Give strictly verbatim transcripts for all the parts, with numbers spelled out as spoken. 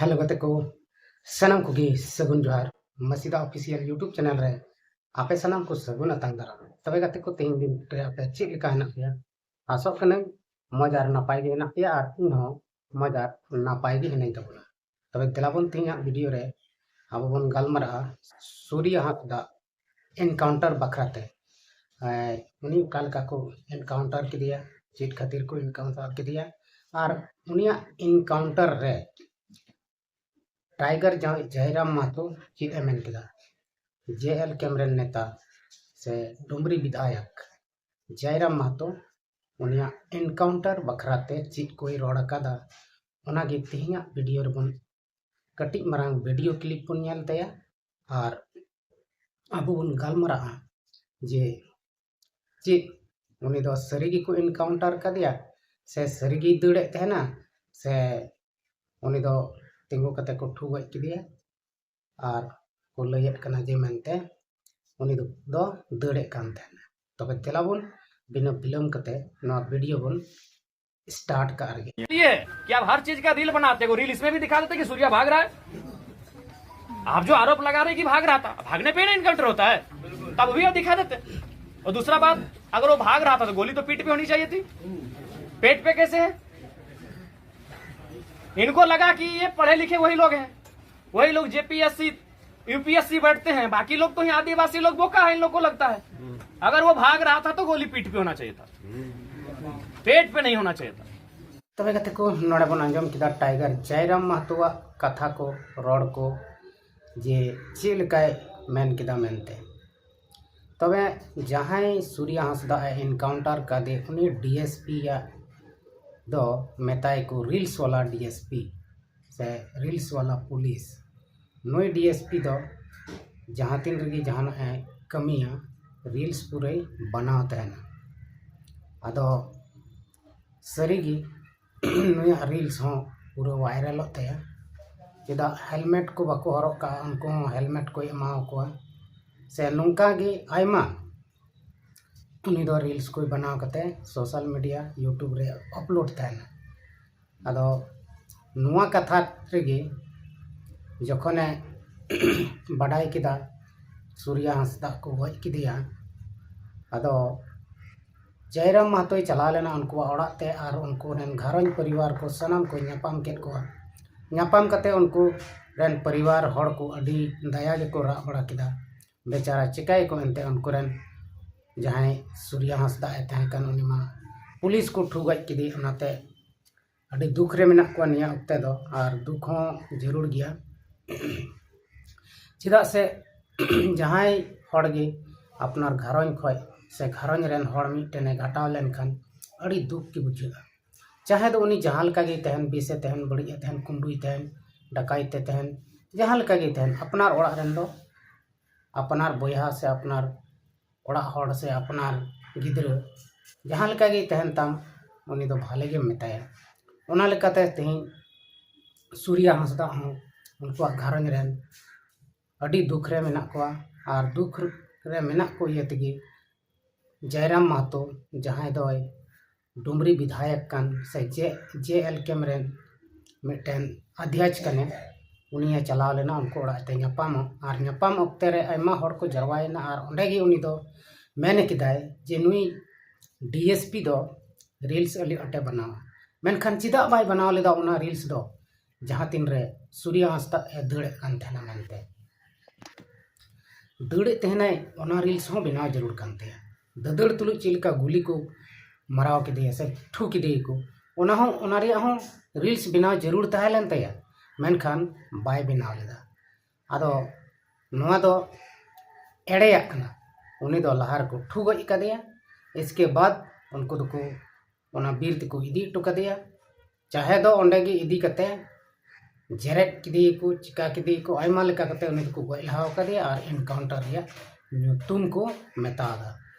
Hello ᱜᱟᱛᱮ ᱠᱚ, ᱥᱟᱱᱟᱢ ᱠᱚᱜᱮ ᱥᱟᱹᱜᱩᱱ ᱡᱚᱦᱟᱨ᱾ ᱢᱟᱹᱥᱤᱫᱟ ᱚᱯᱷᱤᱥᱤᱭᱟᱞ YouTube ᱪᱮᱱᱮᱞ ᱨᱮ ᱟᱯᱮ ᱥᱟᱱᱟᱢ ᱠᱚ ᱥᱟᱹᱜᱩᱱ ᱟᱛᱟᱝ ᱫᱟᱨᱟᱢ᱾ ᱛᱚᱵᱮ ᱜᱟᱛᱮ ᱠᱚ, ᱛᱮᱦᱮᱧ ᱫᱤᱱ ᱨᱮ ᱟᱯᱮ ᱪᱮᱫ ᱞᱮᱠᱟ ᱦᱮᱱᱟᱜ ᱯᱮᱭᱟ? ᱟᱥᱚᱜ ᱠᱟᱹᱱᱟᱹᱧ ᱢᱚᱡᱽ ᱟᱨ ᱱᱟᱯᱟᱭ ᱜᱮ ᱦᱮᱱᱟᱜ ᱯᱮᱭᱟ ᱟᱨ ᱤᱧ ᱦᱚᱸ ᱢᱚᱡᱽ ᱟᱨ ᱱᱟᱯᱟᱭ ᱜᱮ ᱦᱤᱱᱟᱹᱧ ᱛᱟᱵᱚᱱᱟ᱾ ᱛᱚᱵᱮ ᱫᱮᱞᱟ ᱵᱚᱱ, ᱛᱮᱦᱮᱧᱟᱜ ᱵᱷᱤᱰᱤᱭᱳ ᱨᱮ ᱟᱵᱚ ᱵᱚᱱ ᱜᱟᱞᱢᱟᱨᱟᱜᱼᱟ ᱥᱩᱨᱤᱭᱟ ᱦᱟᱸᱥᱫᱟ ᱮᱱᱠᱟᱣᱩᱱᱴᱟᱨ ᱵᱟᱠᱷᱨᱟ ᱛᱮ᱾ ᱮᱸ, ᱩᱱᱤ ᱚᱠᱟ ᱞᱮᱠᱟ ᱠᱚ ᱮᱱᱠᱟᱣᱩᱱᱴᱟᱨ ᱠᱮᱫᱮᱭᱟ, ᱪᱮᱫ ᱠᱷᱟᱹᱛᱤᱨ ᱠᱚ ᱮᱱᱠᱟᱣᱩᱱᱴᱟᱨ ᱠᱮᱫᱮᱭᱟ, ᱟᱨ ᱩᱱᱤᱭᱟᱜ ᱮᱱᱠᱟᱣᱩᱱᱴᱟᱨ ᱨᱮ ᱴᱟᱭᱜᱟᱨ ᱡᱟ-, ᱡᱟᱭᱨᱟᱢ ᱢᱟᱦᱛᱚ ᱪᱮᱫ ᱮ ᱢᱮᱱ ᱠᱮᱫᱟ? ᱡᱮ ᱮᱞ ᱠᱮᱢ ᱨᱮᱱ ᱱᱮᱛᱟ ᱥᱮ ᱰᱩᱢᱨᱤ ᱵᱤᱫᱷᱟᱭᱚᱠ ᱡᱟᱭᱨᱟᱢ ᱢᱟᱦᱛᱚ ᱩᱱᱤᱭᱟᱜ ᱮᱱᱠᱟᱣᱩᱱᱴᱟᱨ ᱵᱟᱠᱷᱨᱟ ᱛᱮ ᱪᱮᱫ ᱠᱚᱭ ᱨᱚᱲ ᱟᱠᱟᱫᱟ, ᱚᱱᱟᱜᱮ ᱛᱮᱦᱮᱧᱟᱜ ᱵᱷᱤᱰᱤᱭᱳ ᱨᱮᱵᱚᱱ ᱠᱟᱹᱴᱤᱡ ᱢᱟᱨᱟᱝ ᱵᱷᱤᱰᱤᱭᱳ ᱠᱞᱤᱯ ᱵᱚᱱ ᱧᱮᱞ ᱛᱟᱭᱟ ᱟᱨ ᱟᱵᱚ ᱵᱚᱱ ᱜᱟᱞᱢᱟᱨᱟᱜᱼᱟ ᱡᱮ ᱪᱮᱫ ᱩᱱᱤ ᱫᱚ ᱥᱟᱹᱨᱤ ᱜᱮᱠᱚ ᱮᱱᱠᱟᱣᱩᱱᱴᱟᱨ ᱠᱟᱫᱮᱭᱟ ᱥᱮ ᱥᱟᱹᱨᱤ ᱜᱮᱭ ᱫᱟᱹᱲᱮᱫ ᱛᱟᱦᱮᱱᱟ ᱥᱮ ᱩᱱᱤ ᱫᱚ ᱛᱤᱸᱜᱩ ᱠᱟᱛᱮ ᱠᱚ ᱴᱷᱩ ᱜᱚᱡ ᱠᱮᱫᱮᱭᱟ ᱟᱨ ᱠᱚ ᱞᱟᱹᱭᱮᱫ ᱠᱟᱱᱟ ᱡᱮ ᱢᱮᱱᱛᱮ ᱩᱱᱤ ᱫᱚ, ᱫᱚ ᱫᱟᱹᱲᱮᱫ ᱠᱟᱱ ᱛᱟᱦᱮᱱᱟ᱾ ᱛᱚᱵᱮ ᱫᱮᱞᱟ ᱵᱚᱱ ᱵᱤᱱᱟᱹ ᱵᱤᱞᱚᱢ ᱠᱟᱛᱮ ᱱᱚᱣᱟ ᱵᱷᱤᱰᱤᱭᱳ ᱵᱚᱱ ᱥᱴᱟᱨᱴ ᱠᱟᱜ ᱨᱮᱜᱮ᱾ ये कि आप हर चीज का रील बनाते हो, रील इसमें भी दिखा देते कि सूर्या भाग रहा है। आप जो आरोप लगा रहे कि भाग रहा था, भागने पे ना एनकाउंटर होता है, तब भी आप दिखा देते। और दूसरा बात, अगर वो भाग रहा था तो गोली तो पीठ पे होनी चाहिए थी, पेट पे कैसे है? इनको लगा कि ये पढ़े लिखे वही लोग हैं, वही लोग जेपीएससी यूपीएससी बैठते हैं, बाकी लोग तो यहाँ आदिवासी लोग बोका है, इन लोग को लगता है। अगर वो भाग रहा था तो गोली पीठ पे होना चाहिए था, पेट पे नहीं होना चाहिए था। ᱛᱚᱵᱮ ᱜᱟᱛᱮ ᱠᱚ, ᱱᱚᱰᱮ ᱵᱚᱱ ᱟᱸᱡᱚᱢ ᱠᱮᱫᱟ ᱴᱟᱭᱜᱟᱨ ᱡᱟᱭᱨᱟᱢ ᱢᱟᱦᱛᱚᱣᱟᱜ ᱠᱟᱛᱷᱟ ᱠᱚ, ᱨᱚᱲ ᱠᱚ, ᱡᱮ ᱪᱮᱫ ᱞᱮᱠᱟᱭ ᱢᱮᱱ ᱠᱮᱫᱟ ᱢᱮᱱᱛᱮ᱾ ᱛᱚᱵᱮ ᱡᱟᱦᱟᱸᱭ ᱥᱩᱨᱭᱟ ᱦᱟᱸᱥᱫᱟ ᱮ ᱮᱱᱠᱟᱣᱩᱱᱴᱟᱨ ᱠᱟᱫᱮ, ᱩᱱᱤ ᱰᱤᱮᱥᱯᱤ ᱭᱟᱜ ᱫᱚ ᱢᱮᱛᱟᱭ ᱠᱚ ᱨᱤᱞᱥ ᱣᱟᱞᱟ ᱰᱤᱮᱥᱯᱤ ᱥᱮ ᱨᱤᱞᱥ ᱣᱟᱞᱟ ᱯᱩᱞᱤᱥ᱾ ᱱᱩᱭ ᱰᱤᱮᱥᱯᱤ ᱫᱚ ᱡᱟᱦᱟᱸ ᱛᱤᱱ ᱨᱮᱜᱮ ᱡᱟᱦᱟᱱᱟᱜ ᱮ ᱠᱟᱹᱢᱤᱭᱟ, ᱨᱤᱞᱥ ᱯᱩᱨᱟᱹᱭ ᱵᱟᱱᱟᱣ ᱛᱟᱦᱮᱱᱟ᱾ ᱟᱫᱚ ᱥᱟᱹᱨᱤᱜᱮ ᱱᱩᱭᱟᱜ ᱨᱤᱞᱥ ᱦᱚᱸ ᱯᱩᱨᱟᱹ ᱵᱷᱟᱭᱨᱟᱞᱚᱜ ᱛᱟᱭᱟ᱾ ᱪᱮᱫᱟᱜ ᱦᱮᱞᱢᱮᱴ ᱠᱚ ᱵᱟᱠᱚ ᱦᱚᱨᱚᱜ ᱠᱟᱜᱼᱟ, ᱩᱱᱠᱩ ᱦᱚᱸ ᱦᱮᱞᱢᱮᱴ ᱠᱚᱭ ᱮᱢᱟᱣ ᱠᱚᱣᱟ᱾ ᱥᱮ ᱱᱚᱝᱠᱟ ᱜᱮ ᱟᱭᱢᱟ ᱩᱱᱤ ᱫᱚ ᱨᱤᱞᱥ ᱠᱚᱭ ᱵᱮᱱᱟᱣ ᱠᱟᱛᱮ ᱥᱳᱥᱟᱞ ᱢᱤᱰᱤᱭᱟ, YouTube ᱨᱮ ᱟᱯᱞᱳᱰ ᱛᱟᱦᱮᱱᱟ᱾ ᱟᱫᱚ ᱱᱚᱣᱟ ᱠᱟᱛᱷᱟ ᱨᱮᱜᱮ ᱡᱚᱠᱷᱚᱱᱮ ᱵᱟᱰᱟᱭ ᱠᱮᱫᱟ ᱥᱩᱨᱭᱟ ᱦᱟᱸᱥᱫᱟ ᱠᱚ ᱜᱚᱡ ᱠᱮᱫᱮᱭᱟ, ᱟᱫᱚ ᱡᱟᱭᱨᱟᱢ ᱢᱟᱦᱛᱚᱭ ᱪᱟᱞᱟᱣ ᱞᱮᱱᱟ ᱩᱱᱠᱩᱣᱟᱜ ᱚᱲᱟᱜ ᱛᱮ ᱟᱨ ᱩᱱᱠᱩ ᱨᱮᱱ ᱜᱷᱟᱨᱚᱸᱡᱽ ᱯᱚᱨᱤᱵᱟᱨ ᱠᱚ ᱥᱟᱱᱟᱢ ᱠᱚ ᱧᱟᱯᱟᱢ ᱠᱮᱫ ᱠᱚᱣᱟ᱾ ᱧᱟᱯᱟᱢ ᱠᱟᱛᱮ ᱩᱱᱠᱩ ᱨᱮᱱ ᱯᱚᱨᱤᱵᱟᱨ ᱦᱚᱲ ᱠᱚ ᱟᱹᱰᱤ ᱫᱟᱭᱟ ᱜᱮᱠᱚ ᱨᱟᱜ ᱵᱟᱲᱟ ᱠᱮᱫᱟ, ᱵᱮᱪᱟᱨᱟ ᱪᱤᱠᱟᱹᱭᱟᱠᱚ ᱮᱱᱛᱮ ᱩᱱᱠᱩ ᱨᱮᱱ ᱡᱟᱦᱟᱸᱭ ᱥᱩᱨᱭᱟ ᱦᱟᱸᱥᱫᱟ ᱮ ᱛᱟᱦᱮᱸ ᱠᱟᱱ ᱩᱱᱤ ᱢᱟ ᱯᱩᱞᱤᱥ ᱠᱚ ᱴᱷᱩ ᱜᱚᱡ ᱠᱮᱫᱮ᱾ ᱚᱱᱟᱛᱮ ᱟᱹᱰᱤ ᱫᱩᱠ ᱨᱮ ᱢᱮᱱᱟᱜ ᱠᱚᱣᱟ ᱱᱤᱭᱟᱹ ᱚᱠᱛᱮ ᱫᱚ, ᱟᱨ ᱫᱩᱠ ᱦᱚᱸ ᱡᱟᱹᱨᱩᱲ ᱜᱮᱭᱟ᱾ ᱪᱮᱫᱟᱜ ᱥᱮ ᱡᱟᱦᱟᱸᱭ ᱦᱚᱲ ᱜᱮ ᱟᱯᱱᱟᱨ ᱜᱷᱟᱨᱚᱸᱡᱽ ᱠᱷᱚᱡ ᱥᱮ ᱜᱷᱟᱨᱚᱸᱡᱽ ᱨᱮᱱ ᱦᱚᱲ ᱢᱤᱫᱴᱮᱱᱮ ᱜᱷᱟᱴᱟᱣ ᱞᱮᱱᱠᱷᱟᱱ ᱟᱹᱰᱤ ᱫᱩᱠ ᱜᱮ ᱵᱩᱡᱷᱟᱹᱜᱼᱟ᱾ ᱪᱟᱦᱮ ᱫᱚ ᱩᱱᱤ ᱡᱟᱦᱟᱸ ᱞᱮᱠᱟ ᱜᱮᱭ ᱛᱟᱦᱮᱱ, ᱵᱮᱥᱮ ᱛᱟᱦᱮᱱ, ᱵᱟᱹᱲᱤᱡ ᱮ ᱛᱟᱦᱮᱱ, ᱠᱩᱢᱵᱽᱲᱩᱭ ᱛᱟᱦᱮᱱ, ᱰᱟᱠᱟᱭᱛᱮ ᱛᱟᱦᱮᱱ, ᱡᱟᱦᱟᱸ ᱞᱮᱠᱟ ᱜᱮᱭ ᱛᱟᱦᱮᱱ, ᱟᱯᱱᱟᱨ ᱚᱲᱟᱜ ᱨᱮᱱ ᱫᱚ ᱟᱯᱱᱟᱨ ᱵᱚᱭᱦᱟ ᱥᱮ ᱟᱯᱱᱟᱨ ᱚᱲᱟᱜ ᱦᱚᱲ ᱥᱮ ᱟᱯᱱᱟᱨ ᱜᱤᱫᱽᱨᱟᱹ ᱡᱟᱦᱟᱸ ᱞᱮᱠᱟ ᱜᱮᱭ ᱛᱟᱦᱮᱱ ᱛᱟᱢ, ᱩᱱᱤ ᱫᱚ ᱵᱷᱟᱞᱮ ᱜᱮᱢ ᱢᱮᱛᱟᱭᱟ᱾ ᱚᱱᱟ ᱞᱮᱠᱟᱛᱮ ᱛᱮᱦᱮᱧ ᱥᱩᱨᱭᱟ ᱦᱟᱸᱥᱫᱟ ᱦᱚᱸ ᱩᱱᱠᱩᱣᱟᱜ ᱜᱷᱟᱨᱚᱸᱡᱽ ᱨᱮᱱ ᱟᱹᱰᱤ ᱫᱩᱠ ᱨᱮ ᱢᱮᱱᱟᱜ ᱠᱚᱣᱟ, ᱟᱨ ᱫᱩᱠ ᱨᱮ ᱢᱮᱱᱟᱜ ᱠᱚ ᱤᱭᱟᱹ ᱛᱮᱜᱮ ᱡᱟᱭᱨᱟᱢ ᱢᱟᱦᱛᱚ, ᱡᱟᱦᱟᱸᱭ ᱫᱚᱭ ᱰᱩᱢᱨᱤ ᱵᱤᱫᱷᱟᱭᱚᱠ ᱠᱟᱱ ᱥᱮ ᱡᱮ ᱡᱮ ᱮᱞ ᱠᱮᱢ ᱨᱮᱱ ᱢᱤᱫᱴᱮᱱ ᱚᱫᱷᱭᱚᱠᱥ ᱠᱟᱱᱮ, ᱩᱱᱤᱭᱮ ᱪᱟᱞᱟᱣ ᱞᱮᱱᱟ ᱩᱱᱠᱩ ᱚᱲᱟᱜ ᱛᱮ ᱧᱟᱯᱟᱢᱚᱜ᱾ ᱟᱨ ᱧᱟᱯᱟᱢ ᱚᱠᱛᱮ ᱨᱮ ᱟᱭᱢᱟ ᱦᱚᱲ ᱠᱚ ᱡᱟᱨᱣᱟᱭᱮᱱᱟ ᱟᱨ ᱚᱸᱰᱮ ᱜᱮ ᱩᱱᱤ ᱫᱚ ᱢᱮᱱ ᱠᱮᱫᱟᱭ ᱡᱮ ᱱᱩᱭ ᱰᱤ ᱮᱥ ᱯᱤ ᱫᱚ ᱨᱤᱞᱥ ᱟᱹᱰᱤ ᱟᱸᱴᱮ ᱵᱮᱱᱟᱣᱟ᱾ ᱢᱮᱱᱠᱷᱟᱱ ᱪᱮᱫᱟᱜ ᱵᱟᱭ ᱵᱮᱱᱟᱣ ᱞᱮᱫᱟ ᱚᱱᱟ ᱨᱤᱞᱥ ᱫᱚ, ᱡᱟᱦᱟᱸ ᱛᱤᱱ ᱨᱮ ᱥᱩᱨᱭᱟ ᱦᱟᱸᱥᱫᱟ ᱮ ᱫᱟᱹᱲᱮᱫ ᱠᱟᱱ ᱛᱟᱦᱮᱱᱟ ᱢᱮᱱᱛᱮ? ᱫᱟᱹᱲᱮᱫ ᱛᱟᱦᱮᱱᱟᱭ, ᱚᱱᱟ ᱨᱤᱞᱥ ᱦᱚᱸ ᱵᱮᱱᱟᱣ ᱡᱟᱹᱨᱩᱲ ᱠᱟᱱ ᱛᱟᱭᱟ᱾ ᱫᱟᱹᱫᱟᱹᱲ ᱛᱩᱞᱩᱡ ᱪᱮᱫ ᱞᱮᱠᱟ ᱜᱩᱞᱤ ᱠᱚ ᱢᱟᱨᱟᱣ ᱠᱮᱫᱮᱭᱟ ᱥᱮ ᱴᱷᱩ ᱠᱮᱫᱮᱭᱟᱠᱚ, ᱚᱱᱟ ᱦᱚᱸ, ᱚᱱᱟ ᱨᱮᱭᱟᱜ ᱦᱚᱸ ᱨᱤᱞᱥ ᱵᱮᱱᱟᱣ ᱡᱟᱹᱨᱩᱲ ᱛᱟᱦᱮᱸ ᱞᱮᱱ ᱛᱟᱭᱟ, ᱢᱮᱱᱠᱷᱟᱱ ᱵᱟᱭ ᱵᱮᱱᱟᱣ ᱞᱮᱫᱟ᱾ ᱟᱫᱚ ᱱᱚᱣᱟ ᱫᱚ ᱮᱲᱮᱭᱟᱜ ᱠᱟᱱᱟ᱾ ᱩᱱᱤ ᱫᱚ ᱞᱟᱦᱟ ᱨᱮᱠᱚ ᱴᱷᱩ ᱜᱚᱡ ᱠᱟᱫᱮᱭᱟ, ᱤᱥᱠᱮ ᱵᱟᱫ ᱩᱱᱠᱩ ᱫᱚᱠᱚ ᱚᱱᱟ ᱵᱤᱨ ᱛᱮᱠᱚ ᱤᱫᱤ ᱦᱚᱴᱚ ᱠᱟᱫᱮᱭᱟ᱾ ᱪᱟᱦᱮ ᱫᱚ ᱚᱸᱰᱮ ᱜᱮ ᱤᱫᱤ ᱠᱟᱛᱮ ᱡᱮᱨᱮᱫ ᱠᱮᱫᱮᱭᱟᱠᱚ, ᱪᱤᱠᱟ ᱠᱮᱫᱮᱭᱟᱠᱚ, ᱟᱭᱢᱟ ᱞᱮᱠᱟ ᱠᱟᱛᱮ ᱩᱱᱤ ᱫᱚᱠᱚ ᱜᱚᱡ ᱞᱟᱦᱟ ᱟᱠᱟᱫᱮᱭᱟ ᱟᱨ ᱮᱱᱠᱟᱣᱩᱱᱴᱟᱨ ᱨᱮᱭᱟᱜ ᱧᱩᱛᱩᱢ ᱠᱚ ᱢᱮᱛᱟᱣᱟᱫᱟ᱾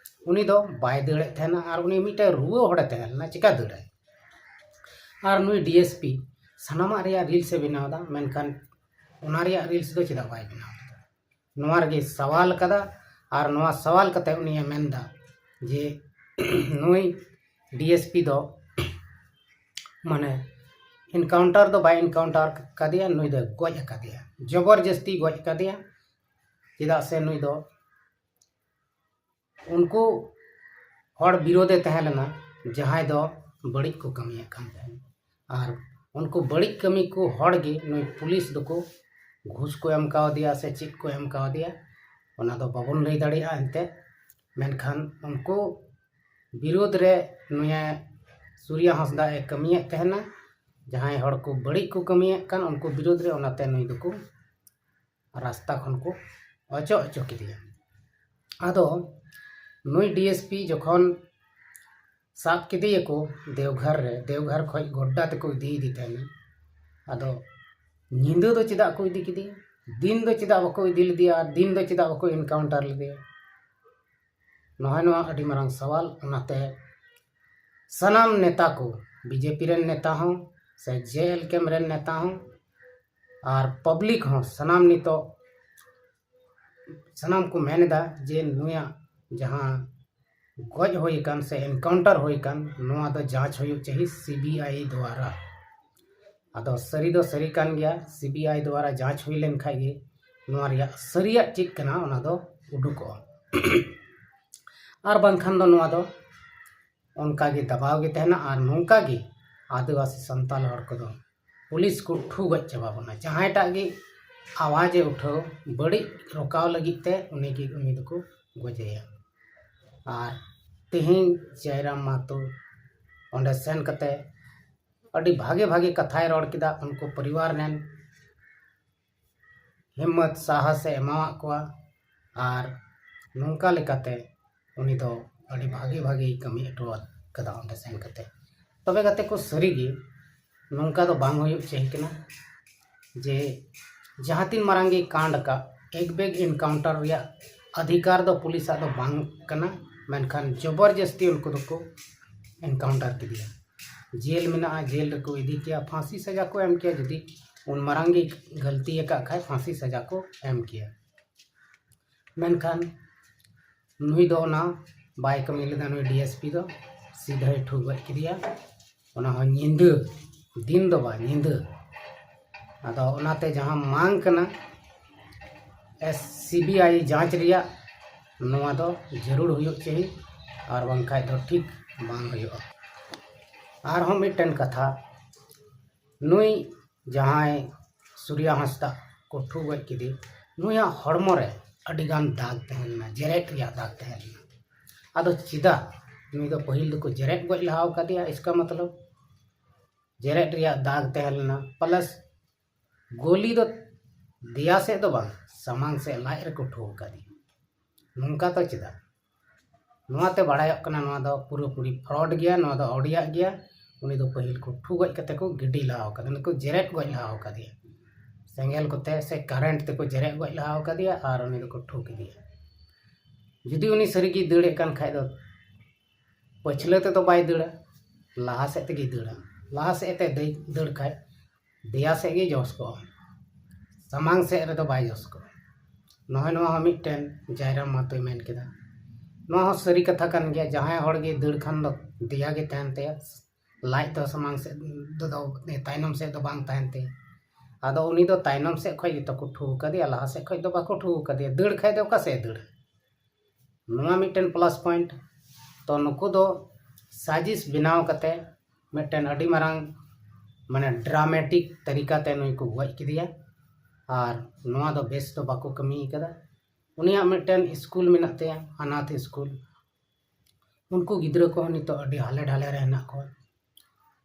ᱩᱱᱤ ᱫᱚ ᱵᱟᱭ ᱫᱟᱹᱲᱮᱫ ᱛᱟᱦᱮᱱᱟ ᱟᱨ ᱩᱱᱤ ᱢᱤᱫᱴᱮᱱ ᱨᱩᱣᱟᱹ ᱦᱚᱲᱮ ᱛᱟᱦᱮᱸ ᱞᱮᱱᱟ, ᱪᱤᱠᱟ ᱫᱟᱹᱲᱟᱭ? ᱟᱨ ᱱᱩᱭ ᱰᱤ ᱮᱥ ᱯᱤ ᱥᱟᱱᱟᱢᱟᱜ ᱨᱮᱭᱟᱜ ᱨᱤᱞᱥ ᱮ ᱵᱮᱱᱟᱣ ᱮᱫᱟ, ᱢᱮᱱᱠᱷᱟᱱ ᱚᱱᱟ ᱨᱮᱭᱟᱜ ᱨᱤᱞᱥ ᱫᱚ ᱪᱮᱫᱟᱜ ᱵᱟᱭ ᱵᱮᱱᱟᱣ ᱞᱮᱫᱟ? ᱱᱚᱣᱟ ᱨᱮᱜᱮ ᱥᱟᱣᱟᱞ ᱠᱟᱫᱟ᱾ ᱟᱨ ᱱᱚᱣᱟ ᱥᱟᱣᱟᱞ ᱠᱟᱛᱮ ᱩᱱᱤᱭᱮ ᱢᱮᱱᱫᱟ ᱡᱮ ᱱᱩᱭ ᱰᱤ ᱮᱥ ᱯᱤ ᱫᱚ ᱢᱟᱱᱮ ᱮᱱᱠᱟᱣᱩᱱᱴᱟᱨ ᱫᱚ ᱵᱟᱭ ᱮᱱᱠᱟᱣᱩᱱᱴᱟᱨ ᱟᱠᱟᱫᱮᱭᱟ, ᱱᱩᱭ ᱫᱚ ᱜᱚᱡ ᱟᱠᱟᱫᱮᱭᱟ, ᱡᱚᱵᱚᱨ ᱡᱟᱹᱥᱛᱤ ᱜᱚᱡ ᱟᱠᱟᱫᱮᱭᱟ᱾ ᱪᱮᱫᱟᱜ ᱥᱮ ᱱᱩᱭ ᱫᱚ ᱩᱱᱠᱩ ᱦᱚᱲ ᱵᱤᱨᱳᱫᱷ ᱮ ᱛᱟᱦᱮᱸ ᱞᱮᱱᱟ, ᱡᱟᱦᱟᱸᱭ ᱫᱚ ᱵᱟᱹᱲᱤᱡ ᱠᱚ ᱠᱟᱹᱢᱤᱭᱮᱫ ᱠᱟᱱ ᱛᱟᱦᱮᱸᱫ᱾ ᱟᱨ ᱩᱱᱠᱩ ᱵᱟᱹᱲᱤᱡ ᱠᱟᱹᱢᱤ ᱠᱚ ᱦᱚᱲ ᱜᱮ ᱱᱩᱭ ᱯᱩᱞᱤᱥ ᱫᱚᱠᱚ ᱜᱷᱩᱥ ᱠᱚ ᱮᱢ ᱠᱟᱣᱫᱮᱭᱟ ᱥᱮ ᱪᱮᱫ ᱠᱚ ᱮᱢ ᱠᱟᱣᱫᱮᱭᱟ, ᱚᱱᱟ ᱫᱚ ᱵᱟᱵᱚᱱ ᱞᱟᱹᱭ ᱫᱟᱲᱮᱭᱟᱜᱼᱟ᱾ ᱮᱱᱛᱮ ᱢᱮᱱᱠᱷᱟᱱ ᱩᱱᱠᱩ ᱵᱤᱨᱳᱫᱷ ᱨᱮ ᱱᱩᱭᱮ ᱥᱩᱨᱭᱟ ᱦᱟᱸᱥᱫᱟ ᱮ ᱠᱟᱹᱢᱤᱭᱮᱫ ᱛᱟᱦᱮᱱᱟ᱾ ᱡᱟᱦᱟᱸᱭ ᱦᱚᱲ ᱠᱚ ᱵᱟᱹᱲᱤᱡ ᱠᱚ ᱠᱟᱹᱢᱤᱭᱮᱫ ᱠᱟᱱ, ᱩᱱᱠᱩ ᱵᱤᱨᱳᱫᱷ ᱨᱮ, ᱚᱱᱟᱛᱮ ᱱᱩᱭ ᱫᱚᱠᱚ ᱨᱟᱥᱛᱟ ᱠᱷᱚᱱ ᱠᱚ ᱚᱪᱚᱜ ᱦᱚᱪᱚ ᱠᱮᱫᱮᱭᱟ᱾ ᱟᱫᱚ ᱱᱩᱭ ᱰᱤ ᱮᱥ ᱯᱤ ᱡᱚᱠᱷᱚᱱ ᱥᱟᱵ ᱠᱮᱫᱮᱭᱟᱠᱚ ᱫᱮᱣᱜᱷᱚᱨ ᱨᱮ, ᱫᱮᱣᱜᱷᱚᱨ ᱠᱷᱚᱱ ᱜᱚᱰᱰᱟ ᱛᱮᱠᱚ ᱤᱫᱤᱭᱮᱫᱮ ᱛᱟᱦᱮᱱᱟ᱾ ᱟᱫᱚ ᱧᱤᱫᱟᱹ ᱫᱚ ᱪᱮᱫᱟᱜ ᱠᱚ ᱤᱫᱤ ᱠᱮᱫᱮᱭᱟ? ᱫᱤᱱ ᱫᱚ ᱪᱮᱫᱟᱜ ᱵᱟᱠᱚ ᱤᱫᱤ ᱞᱮᱫᱮᱭᱟ? ᱟᱨ ᱫᱤᱱ ᱫᱚ ᱪᱮᱫᱟᱜ ᱵᱟᱠᱚ ᱮᱱᱠᱟᱣᱩᱱᱴᱟᱨ ᱞᱮᱫᱮᱭᱟ? ᱱᱚᱜᱼᱚᱭ ᱱᱚᱣᱟ ᱟᱹᱰᱤ ᱢᱟᱨᱟᱝ ᱥᱟᱣᱟᱞ᱾ ᱚᱱᱟᱛᱮ ᱥᱟᱱᱟᱢ ᱱᱮᱛᱟ ᱠᱚ, ᱵᱤ ᱡᱮ ᱯᱤ ᱨᱮᱱ ᱱᱮᱛᱟ ᱦᱚᱸ ᱥᱮ ᱡᱮ ᱮᱞ ᱠᱮᱢ ᱨᱮᱱ ᱱᱮᱛᱟ ᱦᱚᱸ ᱟᱨ ᱯᱟᱵᱽᱞᱤᱠ ᱦᱚᱸ, ᱥᱟᱱᱟᱢ ᱱᱤᱛᱚᱜ ᱥᱟᱱᱟᱢ ᱠᱚ ᱢᱮᱱ ᱮᱫᱟ ᱡᱮ ᱱᱩᱭᱟᱜ ᱡᱟᱦᱟᱸ ᱜᱚᱡ ᱦᱩᱭ ᱟᱠᱟᱱ ᱥᱮ ᱮᱱᱠᱟᱣᱩᱱᱴᱟᱨ ᱦᱩᱭ ᱟᱠᱟᱱ, ᱱᱚᱣᱟ ᱫᱚ ᱡᱟᱸᱪ ᱦᱩᱭᱩᱜ ᱪᱟᱹᱦᱤ ᱥᱤ ᱵᱤ ᱟᱭ ᱫᱣᱟᱨᱟ᱾ ᱟᱫᱚ ᱥᱟᱹᱨᱤ ᱫᱚ ᱥᱟᱹᱨᱤ ᱠᱟᱱ ᱜᱮᱭᱟ, ᱥᱤ ᱵᱤ ᱟᱭ ᱫᱣᱟᱨᱟ ᱡᱟᱸᱪ ᱦᱩᱭ ᱞᱮᱱ ᱠᱷᱟᱡ ᱜᱮ ᱱᱚᱣᱟ ᱨᱮᱭᱟᱜ ᱥᱟᱹᱨᱤᱭᱟᱜ ᱪᱮᱫ ᱠᱟᱱᱟ ᱚᱱᱟ ᱫᱚ ᱩᱰᱩᱠᱚᱜᱼᱟ᱾ ᱟᱨ ᱵᱟᱝᱠᱷᱟᱱ ᱫᱚ ᱱᱚᱣᱟ ᱫᱚ ᱚᱱᱠᱟ ᱜᱮ ᱫᱟᱵᱟᱣ ᱜᱮ ᱛᱟᱦᱮᱱᱟ᱾ ᱟᱨ ᱱᱚᱝᱠᱟ ᱜᱮ ᱟᱹᱫᱤᱵᱟᱹᱥᱤ ᱥᱟᱱᱛᱟᱞ ᱦᱚᱲ ᱠᱚᱫᱚ ᱯᱩᱞᱤᱥ ᱠᱚ ᱴᱷᱩ ᱜᱚᱡ ᱪᱟᱵᱟ ᱵᱚᱱᱟ᱾ ᱡᱟᱦᱟᱸᱭᱴᱟᱜ ᱜᱮ ᱟᱣᱟᱡᱽ ᱮ ᱩᱴᱷᱟᱹᱣ, ᱵᱟᱹᱲᱤᱡ ᱨᱚᱠᱟᱣ ᱞᱟᱹᱜᱤᱫ ᱛᱮ ᱩᱱᱤ ᱜᱮ, ᱩᱱᱤ ᱫᱚᱠᱚ ᱜᱚᱡᱮᱭᱟ᱾ ᱟᱨ ᱛᱮᱦᱮᱧ ᱡᱟᱭᱨᱟᱢ ᱢᱟᱦᱟᱛᱚ ᱚᱸᱰᱮ ᱥᱮᱱ ᱠᱟᱛᱮ ᱟᱹᱰᱤ ᱵᱷᱟᱜᱮ ᱵᱷᱟᱜᱮ ᱠᱟᱛᱷᱟᱭ ᱨᱚᱲ ᱠᱮᱫᱟ᱾ ᱩᱱᱠᱩ ᱯᱚᱨᱤᱵᱟᱨ ᱨᱮᱱ ᱦᱤᱢᱢᱚᱛ ᱥᱟᱦᱟᱥ ᱮ ᱮᱢᱟᱣᱟᱫ ᱠᱚᱣᱟ᱾ ᱟᱨ ᱱᱚᱝᱠᱟ ᱞᱮᱠᱟᱛᱮ ᱩᱱᱤ ᱫᱚ ᱟᱹᱰᱤ ᱵᱷᱟᱜᱮ ᱵᱷᱟᱜᱮᱭ ᱠᱟᱹᱢᱤ ᱦᱚᱴᱚ ᱟᱠᱟᱫᱟ ᱚᱸᱰᱮ ᱥᱮᱱ ᱠᱟᱛᱮ᱾ ᱛᱚᱵᱮ ᱜᱟᱛᱮ ᱠᱚ, ᱥᱟᱹᱨᱤᱜᱮ ᱱᱚᱝᱠᱟ ᱫᱚ ᱵᱟᱝ ᱦᱩᱭᱩᱜ ᱪᱟᱹᱦᱤ ᱠᱟᱱᱟ ᱡᱮ ᱡᱟᱦᱟᱸ ᱛᱤᱱ ᱢᱟᱨᱟᱝ ᱜᱮ ᱠᱟᱸᱰ ᱟᱠᱟᱫ, ᱮᱠ ᱵᱮᱜᱽ ᱮᱱᱠᱟᱣᱩᱱᱴᱟᱨ ᱨᱮᱭᱟᱜ ᱚᱫᱷᱤᱠᱟᱨ ᱫᱚ ᱯᱩᱞᱤᱥᱟᱜ ᱫᱚ ᱵᱟᱝ ᱠᱟᱱᱟ, ᱢᱮᱱᱠᱷᱟᱱ ᱡᱚᱵᱚᱨ ᱡᱟᱹᱥᱛᱤ ᱩᱱᱠᱩ ᱫᱚᱠᱚ ᱮᱱᱠᱟᱣᱩᱱᱴᱟᱨ ᱠᱮᱫᱮᱭᱟ᱾ ᱡᱮᱞ ᱢᱮᱱᱟᱜᱼᱟ, ᱡᱮᱞ ᱨᱮᱠᱚ ᱤᱫᱤ ᱠᱮᱭᱟ, ᱯᱷᱟᱸᱥᱤ ᱥᱟᱡᱟ ᱠᱚ ᱮᱢ ᱠᱮᱭᱟ᱾ ᱡᱩᱫᱤ ᱩᱱ ᱢᱟᱨᱟᱝ ᱜᱮ ᱜᱟᱹᱞᱛᱤ ᱟᱠᱟᱫ ᱠᱷᱟᱡ ᱯᱷᱟᱸᱥᱤ ᱥᱟᱡᱟ ᱠᱚ ᱮᱢ ᱠᱮᱭᱟ᱾ ᱢᱮᱱᱠᱷᱟᱱ ᱱᱩᱭ ᱫᱚ ᱚᱱᱟ ᱵᱟᱭ ᱠᱟᱹᱢᱤ ᱞᱮᱫᱟ᱾ ᱱᱩᱭ ᱰᱤ ᱮᱥ ᱯᱤ ᱫᱚ ᱥᱤᱫᱷᱟᱹᱭ ᱴᱷᱩ ᱜᱚᱡ ᱠᱮᱫᱮᱭᱟ, ᱚᱱᱟ ᱦᱚᱸ ᱧᱤᱫᱟᱹ᱾ ᱫᱤᱱ ᱫᱚ ᱵᱟᱝ, ᱧᱤᱫᱟᱹ᱾ ᱟᱫᱚ ᱚᱱᱟᱛᱮ ᱡᱟᱦᱟᱸ ᱢᱟᱝ ᱠᱟᱱᱟ ᱮᱥ ᱥᱤ ᱵᱤ ᱟᱭ ᱡᱟᱸᱪ ᱨᱮᱭᱟᱜ, ᱱᱚᱣᱟ ᱫᱚ ᱡᱟᱹᱨᱩᱲ ᱦᱩᱭᱩᱜ ᱪᱟᱹᱦᱤ, ᱟᱨ ᱵᱟᱝᱠᱷᱟᱡ ᱫᱚ ᱴᱷᱤᱠ ᱵᱟᱝ ᱦᱩᱭᱩᱜᱼᱟ᱾ ᱟᱨᱦᱚᱸ ᱢᱤᱫᱴᱮᱱ ᱠᱟᱛᱷᱟ, ᱱᱩᱭ ᱡᱟᱦᱟᱸᱭ ᱥᱩᱨᱭᱟ ᱦᱟᱸᱥᱫᱟ ᱠᱚ ᱴᱷᱩ ᱜᱚᱡ ᱠᱮᱫᱮ, ᱱᱩᱭᱟᱜ ᱦᱚᱲᱢᱚ ᱨᱮ ᱟᱹᱰᱤᱜᱟᱱ ᱫᱟᱜᱽ ᱛᱟᱦᱮᱸ ᱞᱮᱱᱟ, ᱡᱮᱨᱮᱫ ᱨᱮᱭᱟᱜ ᱫᱟᱜᱽ ᱛᱟᱦᱮᱸ ᱞᱮᱱᱟ᱾ ᱟᱫᱚ ᱪᱮᱫᱟᱜ? ᱱᱩᱭ ᱫᱚ ᱯᱟᱹᱦᱤᱞ ᱫᱚᱠᱚ ᱡᱮᱨᱮᱫ ᱜᱚᱡ ᱞᱟᱦᱟ ᱟᱠᱟᱫᱮᱭᱟ, ᱤᱥᱠᱟ ᱢᱚᱛᱞᱚᱵ ᱡᱮᱨᱮᱫ ᱨᱮᱭᱟᱜ ᱫᱟᱜᱽ ᱛᱟᱦᱮᱸ ᱞᱮᱱᱟ, ᱯᱞᱟᱥ ᱜᱳᱞᱤ ᱫᱚ ᱫᱮᱭᱟ ᱥᱮᱫ ᱫᱚ ᱵᱟᱝ, ᱥᱟᱢᱟᱝ ᱥᱮᱫ ᱞᱟᱡ ᱨᱮᱠᱚ ᱴᱷᱩ ᱟᱠᱟᱫᱮᱭᱟ᱾ ᱱᱚᱝᱠᱟ ᱫᱚ ᱪᱮᱫᱟᱜ? ᱱᱚᱣᱟᱛᱮ ᱵᱟᱲᱟᱭᱚᱜ ᱠᱟᱱᱟ ᱱᱚᱣᱟ ᱫᱚ ᱯᱩᱨᱟᱹᱯᱩᱨᱤ ᱯᱷᱨᱚᱰ ᱜᱮᱭᱟ, ᱱᱚᱣᱟ ᱫᱚ ᱟᱹᱣᱲᱤᱭᱟᱜ ᱜᱮᱭᱟ᱾ ᱩᱱᱤ ᱫᱚ ᱯᱟᱹᱦᱤᱞ ᱠᱚ ᱴᱷᱩ ᱜᱚᱡ ᱠᱟᱛᱮ ᱠᱚ ᱜᱤᱰᱤ ᱞᱟᱦᱟ ᱟᱠᱟᱫᱟ, ᱩᱱᱤ ᱠᱚ ᱡᱮᱨᱮᱫ ᱜᱚᱡ ᱞᱟᱦᱟ ᱟᱠᱟᱫᱮᱭᱟ᱾ ᱥᱮᱸᱜᱮᱞ ᱠᱚᱛᱮ ᱥᱮ ᱠᱟᱨᱮᱱᱴ ᱛᱮᱠᱚ ᱡᱮᱨᱮᱫ ᱜᱚᱡ ᱞᱟᱦᱟ ᱟᱠᱟᱫᱮᱭᱟ ᱟᱨ ᱩᱱᱤ ᱫᱚᱠᱚ ᱴᱷᱩ ᱠᱮᱫᱮᱭᱟ᱾ ᱡᱩᱫᱤ ᱩᱱᱤ ᱥᱟᱹᱨᱤᱜᱮᱭ ᱫᱟᱹᱲᱮᱫ ᱠᱟᱱ ᱠᱷᱟᱡ ᱫᱚ ᱯᱟᱹᱪᱷᱞᱟᱹ ᱛᱮᱫᱚ ᱵᱟᱭ ᱫᱟᱹᱲᱟ, ᱞᱟᱦᱟ ᱥᱮᱫ ᱛᱮᱜᱮᱭ ᱫᱟᱹᱲᱟ᱾ ᱞᱟᱦᱟ ᱥᱮᱫ ᱛᱮ ᱫᱟᱹᱲ ᱠᱷᱟᱡ ᱫᱮᱭᱟ ᱥᱮᱫ ᱜᱮ ᱡᱚᱥ ᱠᱚᱜᱼᱟ, ᱥᱟᱢᱟᱝ ᱥᱮᱫ ᱨᱮᱫᱚ ᱵᱟᱭ ᱡᱚᱥ ᱠᱚᱜᱼᱟ᱾ ᱱᱚᱜᱼᱚᱭ ᱱᱚᱣᱟ ᱦᱚᱸ ᱢᱤᱫᱴᱮᱱ ᱡᱟᱭᱨᱟᱢ ᱢᱟᱦᱟᱛᱚᱭ ᱢᱮᱱ ᱠᱮᱫᱟ᱾ ᱱᱚᱣᱟ ᱦᱚᱸ ᱥᱟᱹᱨᱤ ᱠᱟᱛᱷᱟ ᱠᱟᱱ ᱜᱮᱭᱟ, ᱡᱟᱦᱟᱸᱭ ᱦᱚᱲ ᱜᱮ ᱫᱟᱹᱲ ᱠᱷᱟᱱ ᱫᱚ ᱫᱮᱭᱟ ᱜᱮ ᱛᱟᱦᱮᱱ ᱛᱟᱭᱟ, ᱞᱟᱡ ᱫᱚ ᱥᱟᱢᱟᱝ ᱥᱮᱫ ᱫᱚ, ᱫᱚ ᱛᱟᱭᱱᱚᱢ ᱥᱮᱫ ᱫᱚ ᱵᱟᱝ ᱛᱟᱦᱮᱱ ᱛᱟᱭᱟ᱾ ᱟᱫᱚ ᱩᱱᱤ ᱫᱚ ᱛᱟᱭᱱᱚᱢ ᱥᱮᱫ ᱠᱷᱚᱡ ᱜᱮᱛᱚ ᱠᱚ ᱴᱷᱩ ᱠᱟᱫᱮᱭᱟ, ᱞᱟᱦᱟ ᱥᱮᱫ ᱠᱷᱚᱡ ᱫᱚ ᱵᱟᱠᱚ ᱴᱷᱩ ᱠᱟᱫᱮᱭᱟ᱾ ᱫᱟᱹᱲ ᱠᱷᱟᱡ ᱫᱚ ᱚᱠᱟ ᱥᱮᱫ ᱮ ᱫᱟᱹᱲᱟ? ᱱᱚᱣᱟ ᱢᱤᱫᱴᱮᱱ ᱯᱞᱟᱥ ᱯᱚᱭᱮᱱᱴ᱾ ᱛᱚ ᱱᱩᱠᱩ ᱫᱚ ᱥᱟᱡᱤᱥ ᱵᱮᱱᱟᱣ ᱠᱟᱛᱮ ᱢᱤᱫᱴᱮᱱ ᱟᱹᱰᱤ ᱢᱟᱨᱟᱝ ᱢᱟᱱᱮ ᱰᱨᱟᱢᱮᱴᱤᱠ ᱛᱟᱹᱨᱤᱠᱟ ᱛᱮ ᱱᱩᱭ ᱠᱚ ᱜᱚᱡ ᱠᱮᱫᱮᱭᱟ᱾ ᱟᱨ ᱱᱚᱣᱟ ᱫᱚ ᱵᱮᱥ ᱫᱚ ᱵᱟᱠᱚ ᱠᱟᱹᱢᱤ ᱠᱟᱫᱟ᱾ ᱩᱱᱤᱭᱟᱜ ᱢᱤᱫᱴᱮᱱ ᱥᱠᱩᱞ ᱢᱮᱱᱟᱜ ᱛᱟᱭᱟ, ᱟᱱᱟᱛᱷ ᱥᱠᱩᱞ᱾ ᱩᱱᱠᱩ ᱜᱤᱫᱽᱨᱟᱹ ᱠᱚᱦᱚᱸ ᱱᱤᱛᱚᱜ ᱟᱹᱰᱤ ᱦᱟᱞᱮ ᱰᱷᱟᱞᱮ ᱨᱮ ᱦᱮᱱᱟᱜ ᱠᱚᱣᱟ᱾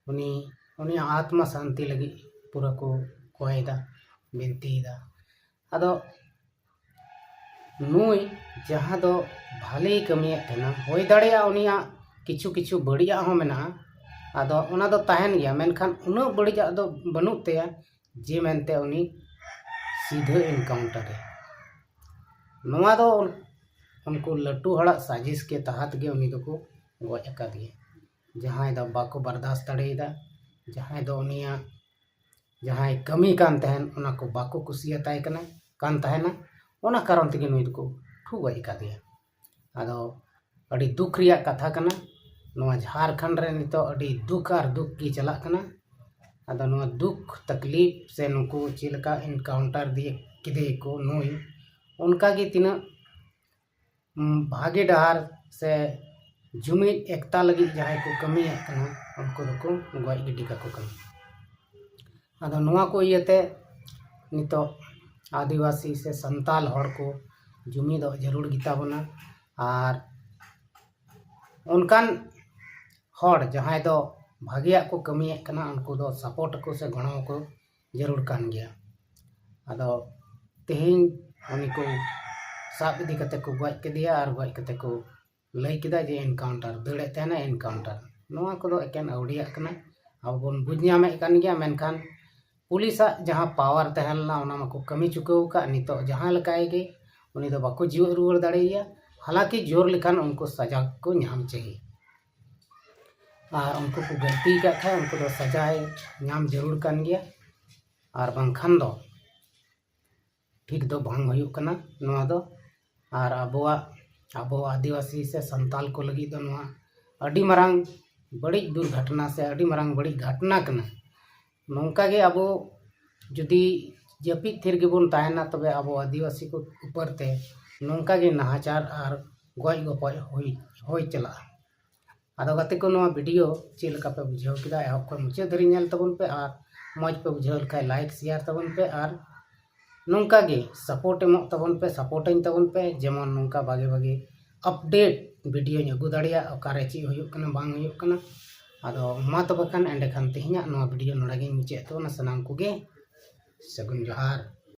ᱩᱱᱤ, ᱩᱱᱤᱭᱟᱜ ᱟᱛᱢᱟ ᱥᱟᱱᱛᱤ ᱞᱟᱹᱜᱤᱫ ᱯᱩᱨᱟᱹ ᱠᱚ ᱠᱚᱭᱮᱫᱟ, ᱵᱤᱱᱛᱤᱭᱮᱫᱟ᱾ ᱟᱫᱚ ᱱᱩᱭ ᱡᱟᱦᱟᱸ ᱫᱚ ᱵᱷᱟᱞᱮᱭ ᱠᱟᱹᱢᱤᱭᱮᱫ ᱛᱟᱦᱮᱱᱟ, ᱦᱩᱭ ᱫᱟᱲᱮᱭᱟᱜᱼᱟ ᱩᱱᱤᱭᱟᱜ ᱠᱤᱪᱷᱩ ᱠᱤᱪᱷᱩ ᱵᱟᱹᱲᱤᱡᱟᱜ ᱦᱚᱸ ᱢᱮᱱᱟᱜᱼᱟ, ᱟᱫᱚ ᱚᱱᱟ ᱫᱚ ᱛᱟᱦᱮᱱ ᱜᱮᱭᱟ, ᱢᱮᱱᱠᱷᱟᱱ ᱩᱱᱟᱹᱜ ᱵᱟᱹᱲᱤᱡᱟᱜ ᱫᱚ ᱵᱟᱹᱱᱩᱜ ᱛᱟᱭᱟ ᱡᱮ ᱢᱮᱱᱛᱮ ᱩᱱᱤ ᱥᱤᱫᱷᱟᱹ ᱮᱱᱠᱟᱣᱩᱱᱴᱟᱨ ᱮ᱾ ᱱᱚᱣᱟ ᱫᱚ ᱩᱱᱠᱩ ᱞᱟᱹᱴᱩ ᱦᱚᱲᱟᱜ ᱥᱟᱡᱤᱥ ᱠᱮ ᱛᱟᱦᱟᱛ ᱜᱮ ᱩᱱᱤ ᱫᱚᱠᱚ ᱜᱚᱡ ᱟᱠᱟᱫᱮᱭᱟ᱾ ᱡᱟᱦᱟᱸᱭ ᱫᱚ ᱵᱟᱠᱚ ᱵᱟᱨᱫᱟᱥ ᱫᱟᱲᱮᱭᱟᱫᱟ, ᱡᱟᱦᱟᱸᱭ ᱫᱚ ᱩᱱᱤᱭᱟᱜ ᱡᱟᱦᱟᱸᱭ ᱠᱟᱹᱢᱤ ᱠᱟᱱ ᱛᱟᱦᱮᱱ, ᱚᱱᱟ ᱠᱚ ᱵᱟᱠᱚ ᱠᱩᱥᱤᱭᱟᱛᱟᱭ ᱠᱟᱱᱟ, ᱠᱟᱱ ᱛᱟᱦᱮᱱᱟ, ᱚᱱᱟ ᱠᱟᱨᱚᱱ ᱛᱮᱜᱮ ᱱᱩᱭ ᱫᱚᱠᱚ ᱴᱷᱩ ᱜᱚᱡ ᱟᱠᱟᱫᱮᱭᱟ᱾ ᱟᱫᱚ ᱟᱹᱰᱤ ᱫᱩᱠ ᱨᱮᱭᱟᱜ ᱠᱟᱛᱷᱟ ᱠᱟᱱᱟ᱾ ᱱᱚᱣᱟ ᱡᱷᱟᱲᱠᱷᱚᱸᱰ ᱨᱮ ᱱᱤᱛᱚᱜ ᱟᱹᱰᱤ ᱫᱩᱠ ᱟᱨ ᱫᱩᱠ ᱜᱮ ᱪᱟᱞᱟᱜ ᱠᱟᱱᱟ᱾ ᱟᱫᱚ ᱱᱚᱣᱟ ᱫᱩᱠ ᱛᱟᱠᱞᱤᱯ ᱥᱮ ᱱᱩᱠᱩ ᱪᱮᱫ ᱞᱮᱠᱟ ᱮᱱᱠᱟᱣᱩᱱᱴᱟᱨ ᱫᱤᱭᱮ ᱠᱮᱫᱮᱭᱟᱠᱚ ᱱᱩᱭ, ᱚᱱᱠᱟ ᱜᱮ ᱛᱤᱱᱟᱹᱜ, ᱩᱢ, ᱵᱷᱟᱜᱮ ᱰᱟᱦᱟᱨ ᱥᱮ ᱡᱩᱢᱤᱫ ᱮᱠᱛᱟ ᱞᱟᱹᱜᱤᱫ ᱡᱟᱦᱟᱸᱭ ᱠᱚ ᱠᱟᱹᱢᱤᱭᱮᱫ ᱠᱟᱱᱟ, ᱩᱱᱠᱩ ᱫᱚᱠᱚ ᱜᱚᱡ ᱜᱤᱰᱤ ᱠᱟᱠᱚ ᱠᱟᱱᱟ᱾ ᱟᱫᱚ ᱱᱚᱣᱟ ᱠᱚ ᱤᱭᱟᱹᱛᱮ ᱱᱤᱛᱚᱜ ᱟᱹᱫᱤᱵᱟᱹᱥᱤ ᱥᱮ ᱥᱟᱱᱛᱟᱞ ᱦᱚᱲ ᱠᱚ ᱡᱩᱢᱤᱫᱚᱜ ᱡᱟᱹᱨᱩᱲ ᱜᱮᱛᱟ ᱵᱚᱱᱟ᱾ ᱟᱨ ᱚᱱᱠᱟᱱ ᱦᱚᱲ ᱡᱟᱦᱟᱸᱭ ᱫᱚ ᱵᱷᱟᱜᱮᱭᱟᱜ ᱠᱚ ᱠᱟᱹᱢᱤᱭᱮᱫ ᱠᱟᱱᱟ, ᱩᱱᱠᱩ ᱫᱚ ᱥᱟᱯᱳᱨᱴ ᱟᱠᱚ ᱥᱮ ᱜᱚᱲᱚ ᱟᱠᱚ ᱡᱟᱹᱨᱩᱲ ᱠᱟᱱ ᱜᱮᱭᱟ᱾ ᱟᱫᱚ ᱛᱮᱦᱮᱧ ᱩᱱᱤ ᱠᱚ ᱥᱟᱵ ᱤᱫᱤ ᱠᱟᱛᱮ ᱠᱚ ᱜᱚᱡ ᱠᱮᱫᱮᱭᱟ ᱟᱨ ᱜᱚᱡ ᱠᱟᱛᱮ ᱠᱚ ᱞᱟᱹᱭ ᱠᱮᱫᱟ ᱡᱮ ᱮᱱᱠᱟᱣᱩᱱᱴᱟᱨ, ᱫᱟᱹᱲᱮᱫ ᱛᱟᱦᱮᱱᱟ ᱮᱱᱠᱟᱣᱩᱱᱴᱟᱨ᱾ ᱱᱚᱣᱟ ᱠᱚᱫᱚ ᱮᱠᱮᱱ ᱟᱹᱣᱲᱤᱭᱟᱜ ᱠᱟᱱᱟ, ᱟᱵᱚ ᱵᱚᱱ ᱵᱩᱡᱽ ᱧᱟᱢᱮᱫ ᱠᱟᱱ ᱜᱮᱭᱟ᱾ ᱢᱮᱱᱠᱷᱟᱱ ᱯᱩᱞᱤᱥᱟᱜ ᱡᱟᱦᱟᱸ ᱯᱟᱣᱟᱨ ᱛᱟᱦᱮᱸ ᱞᱮᱱᱟ, ᱚᱱᱟ ᱢᱟᱠᱚ ᱠᱟᱹᱢᱤ ᱪᱩᱠᱟᱹᱣ ᱟᱠᱟᱫ᱾ ᱱᱤᱛᱚᱜ ᱡᱟᱦᱟᱸ ᱞᱮᱠᱟᱭ ᱜᱮ ᱩᱱᱤ ᱫᱚ ᱵᱟᱠᱚ ᱡᱤᱣᱮᱫ ᱨᱩᱣᱟᱹᱲ ᱫᱟᱲᱮᱭᱟᱭᱟ᱾ ᱦᱟᱞᱟᱠᱤ ᱡᱳᱨ ᱞᱮᱠᱷᱟᱱ ᱩᱱᱠᱩ ᱥᱟᱡᱟ ᱠᱚ ᱧᱟᱢ ᱪᱟᱹᱦᱤ, ᱟᱨ ᱩᱱᱠᱩ ᱠᱚ ᱜᱟᱹᱞᱛᱤ ᱟᱠᱟᱫ ᱠᱷᱟᱱ ᱩᱱᱠᱩ ᱫᱚ ᱥᱟᱡᱟᱭ ᱧᱟᱢ ᱡᱟᱹᱨᱩᱲ ᱠᱟᱱ ᱜᱮᱭᱟ, ᱟᱨ ᱵᱟᱝᱠᱷᱟᱱ ᱫᱚ ᱴᱷᱤᱠ ᱫᱚ ᱵᱟᱝ ᱦᱩᱭᱩᱜ ᱠᱟᱱᱟ ᱱᱚᱣᱟ ᱫᱚ᱾ ᱟᱨ ᱟᱵᱚᱣᱟᱜ, ᱟᱵᱚ ᱟᱹᱫᱤᱵᱟᱹᱥᱤ ᱥᱮ ᱥᱟᱱᱛᱟᱞ ᱠᱚ ᱞᱟᱹᱜᱤᱫ ᱫᱚ ᱱᱚᱣᱟ ᱟᱹᱰᱤ ᱢᱟᱨᱟᱝ ᱵᱟᱹᱲᱤᱡ ᱫᱩᱨᱜᱷᱚᱴᱚᱱᱟ ᱥᱮ ᱟᱹᱰᱤ ᱢᱟᱨᱟᱝ ᱵᱟᱹᱲᱤᱡ ᱜᱷᱚᱴᱚᱱᱟ ᱠᱟᱱᱟ᱾ ᱱᱚᱝᱠᱟ ᱜᱮ ᱟᱵᱚ ᱡᱩᱫᱤ ᱡᱟᱹᱯᱤᱫ ᱛᱷᱤᱨ ᱜᱮᱵᱚᱱ ᱛᱟᱦᱮᱱᱟ, ᱛᱚᱵᱮ ᱟᱵᱚ ᱟᱹᱫᱤᱵᱟᱹᱥᱤ ᱠᱚ ᱩᱯᱚᱨ ᱛᱮ ᱱᱚᱝᱠᱟ ᱜᱮ ᱱᱟᱦᱟᱪᱟᱨ ᱟᱨ ᱜᱚᱡ ᱜᱚᱯᱚᱡ ᱦᱩᱭ, ᱦᱩᱭ ᱪᱟᱞᱟᱜᱼᱟ᱾ ᱟᱫᱚ ᱜᱟᱛᱮ ᱠᱚ, ᱱᱚᱣᱟ ᱵᱷᱤᱰᱤᱭᱳ ᱪᱮᱫ ᱞᱮᱠᱟ ᱯᱮ ᱵᱩᱡᱷᱟᱹᱣ ᱠᱮᱫᱟ? ᱮᱦᱚᱵ ᱠᱷᱚᱱ ᱢᱩᱪᱟᱹᱫ ᱫᱷᱟᱹᱨᱤᱡ ᱧᱮᱞ ᱛᱟᱵᱚᱱ ᱯᱮ, ᱟᱨ ᱢᱚᱡᱽ ᱯᱮ ᱵᱩᱡᱷᱟᱹᱣ ᱞᱮᱠᱷᱟᱱ ᱞᱟᱭᱤᱠ, ᱥᱮᱭᱟᱨ ᱛᱟᱵᱚᱱ ᱯᱮ, ᱟᱨ ᱱᱚᱝᱠᱟ ᱜᱮ ᱥᱟᱯᱳᱨᱴ ᱮᱢᱚᱜ ᱛᱟᱵᱚᱱ ᱯᱮ, ᱥᱟᱯᱳᱨᱴᱟᱹᱧ ᱛᱟᱵᱚᱱ ᱯᱮ, ᱡᱮᱢᱚᱱ ᱱᱚᱝᱠᱟ ᱵᱷᱟᱜᱮ ᱵᱷᱟᱜᱮ ᱟᱯᱰᱮᱴ ᱵᱷᱤᱰᱤᱭᱳᱧ ᱟᱹᱜᱩ ᱫᱟᱲᱮᱭᱟᱜ, ᱚᱠᱟᱨᱮ ᱪᱮᱫ ᱦᱩᱭᱩᱜ ᱠᱟᱱᱟ ᱵᱟᱝ ᱦᱩᱭᱩᱜ ᱠᱟᱱᱟ᱾ ᱟᱫᱚ ᱢᱟ ᱛᱚᱵᱮ ᱠᱷᱟᱱ ᱮᱸᱰᱮᱠᱷᱟᱱ ᱛᱮᱦᱮᱧᱟᱜ ᱱᱚᱣᱟ ᱵᱷᱤᱰᱤᱭᱳ ᱱᱚᱰᱮ ᱜᱤᱧ ᱢᱩᱪᱟᱹᱫ ᱛᱟᱵᱚᱱᱟ᱾ ᱥᱟᱱᱟᱢ ᱠᱚᱜᱮ ᱥᱟᱹᱜᱩᱱ ᱡᱚᱦᱟᱨ᱾